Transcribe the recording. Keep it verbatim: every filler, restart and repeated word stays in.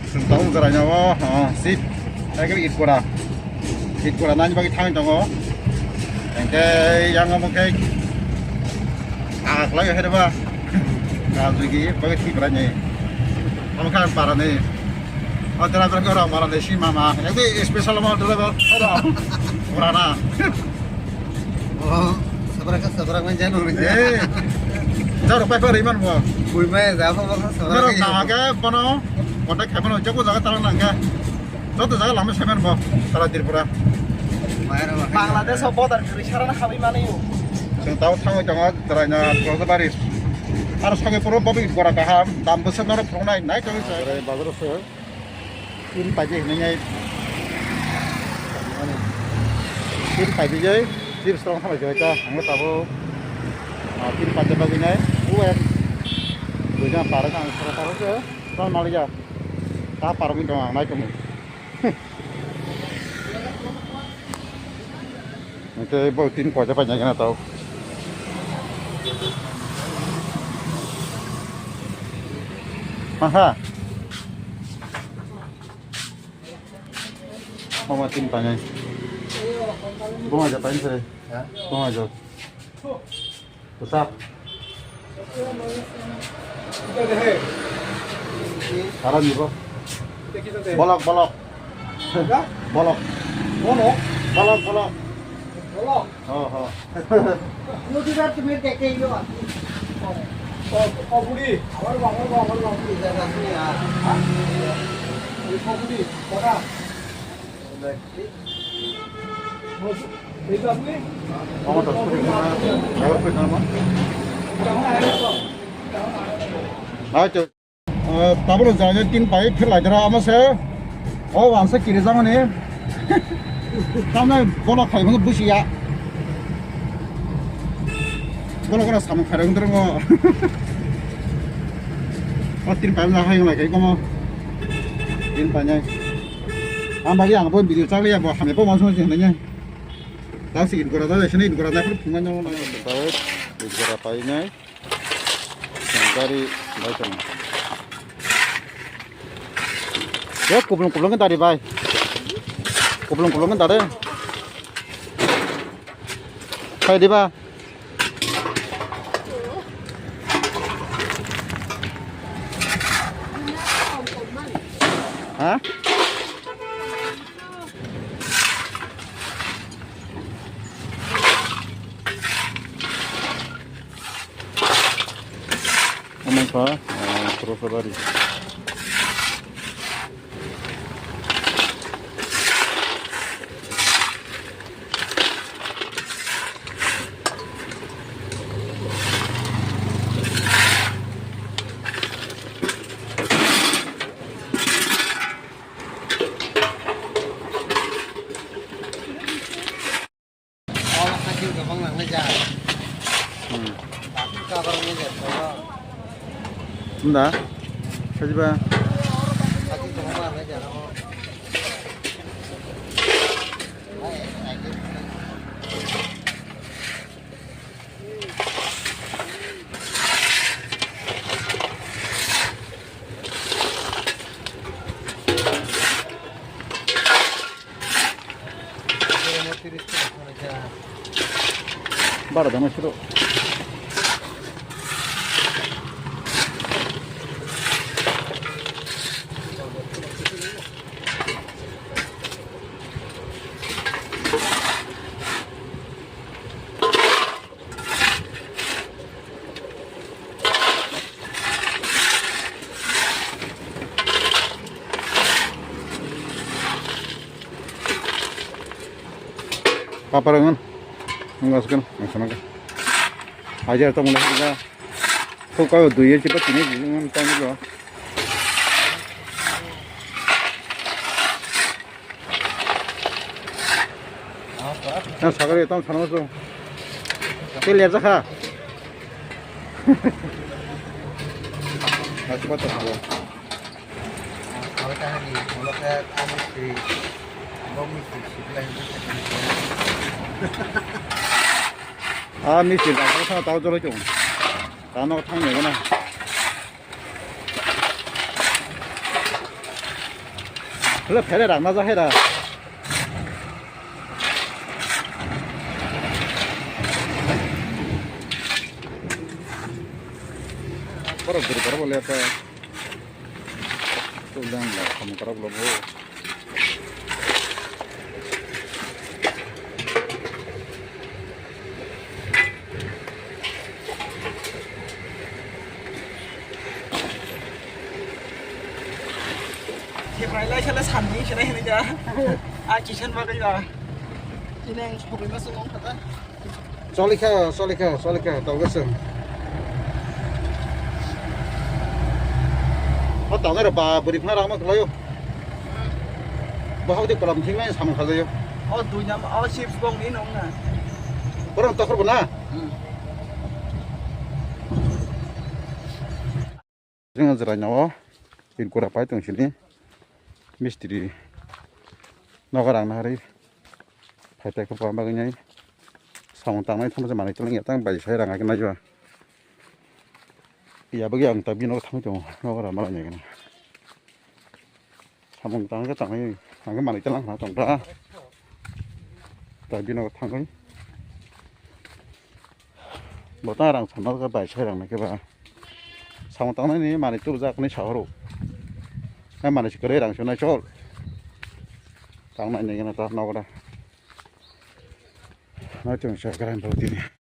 Chwng tabuk jora no, o, o, sip. Ekhe Itkora. Itkora nani bagwi thangwi tongo. Hwnkhe yang omo khe. Ah, khlai hai ba. Ka jugi bagwi thik bwrani. Omo khe ang parani. O driver khe rok parani si mama. Ekdom special mo driver. Purana. Oh, sabrak ka sabrak man jano rin. Eh. Jaro pai pai riman bo. Bui mai ja bo sabrak. Jaro ka na ke bono. Kontak khaibano jogo jaga tara nangka. Joto jaga lama semen bo. Tara Tripura. Bangladesh o border kiri sarana khabai mani o. Chwng tao thangwi tongo, chwraino Rosabari. Aro sogwi puro bobi gora kaham, dam bwswk norok phunuknai, nai tongwi se. Bazar se. Tin paijak hinwi nai. Tin paijak, chips rok hambai jai ta, ang tabuk. Ah, tin paijak bagwi nai. Uwe. Buja para ang sara sara se. Tang maliya. Ta parwi dong ang nai tongwi. Hwnkhe bo tin poisa paina gana tao. Aha. Mama tin paina. Bunga ja paina sere. Ha? Bunga ja. Tusa. Tara nibo. Bolok, bolok. Bolok. Bolok? Bolok, bolok. Bolok? Oh, oh. Notira tumhe dekhe yo. Oh, oh, budi. Amar baba, baba, baba, budi. Amar budi. Kota? Acho. Ah, tabuk jani tin pai phir lai dara ama se. O wansa kiri jamani. Tamne bono khai phano busiya. Bono kono samung khairok wngtwrwngo. O tin pai na hai nglai kai komo. Tin pai nai. Ang bagi ang bo video chak liya bo hamya bo wansa hinai. Tasi in gora da sini in gora da phuru phunga nang. Bai in gora pai nai. Gari bai tong. Ya kuplung kuplung dari bai. Kuplung kuplung dari. Hai di ba. Ha? Omo wngkha, ah, Rosabari. Omo sakhe gabang nangnai ja. Hmm. Baksa kabar ni ja, to. Nda? Kajiba? Sakhe gabang nangnai ja, no. Bara dama siro. Paparangan. Ngaskan, ngaskan. Ajar tong leh. Kok kau dui ya cepat ini, ini tong lo. Na sagari tong sana so. Te ler jakha. Nasi bato habo. Ah, mistri, tao jolai tong. Tano thang ya na. Hwle phere rang na ja hai ra. Borok guri borok le ta. Tu dang la kham karok lo bo. Theprai lai sala sanni sala hini ja. A kisan bagwi ba. Ini yang sogwi masuk ngom kata. Choli kha, choli kha, choli kha, tawga chwng. O tangnai rok ba bwrwi phano rang ma kwlaio. Bo hok de kolam thik nai samung khajaio. O dui nam, o chips bong ni nong na. Borok tokhor bo na? Hmm. Jeng jera nyawo, in kura pai tong sini. Mistri. Nogo rang na hari. Phai tai ko pa bagwi nai. Samung tangnai thamsa manwi tong ya tang bai sai rang agin nai ba. Ya bagi ang ta bino thang tong nogo rang malai nai. Samung tang khe tangwi, ang khe manwi tlang kha tong kha. Ta bino thangwi. Bo ta rang sana khe bai sai rang nai khe ba. Samung tangnai ni manwi tubujak ni sahoro. Ai manwi se kwrwi rang sonai chol. Tangnai ni gana ta nogo da. Nai tong sa kran bo tini.